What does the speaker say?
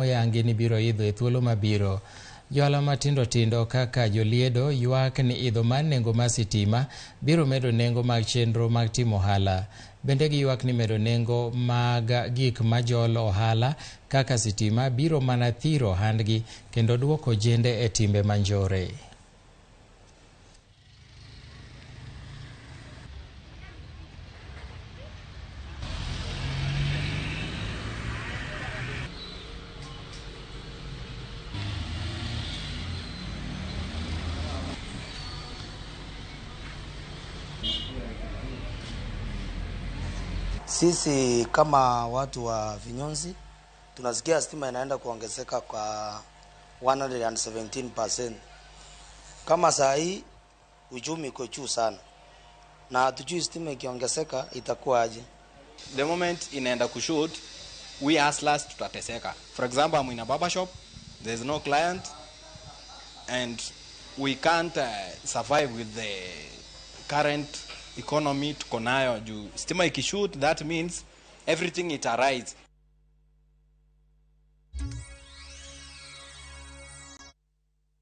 Oyangi ni biro idho e thuolo mabiro. Johala matindo tindo kaka joliedo ywak ni idho mar nengo mar sitima biro medo nengo mag chenro mag timo ohala. Bende giywak ni medo nengo mag gik majolo ohala kaka sitima biro mana thiro ohandgi kendo duoko jende e timbe manjore. Sisi kama watu wa vinyonzi tunasikia stima inaenda kuongezeka kwa 117%. Kama saa hii uchumi iko juu sana na hatujui stima ikiongezeka itakuwa aje. The moment inaenda kushoot, we hustlers tutateseka. For example, I'm in a barber shop, there's no client and we can't survive with the current economy tuko nayo juu stima ikishoot, that means everything it arise.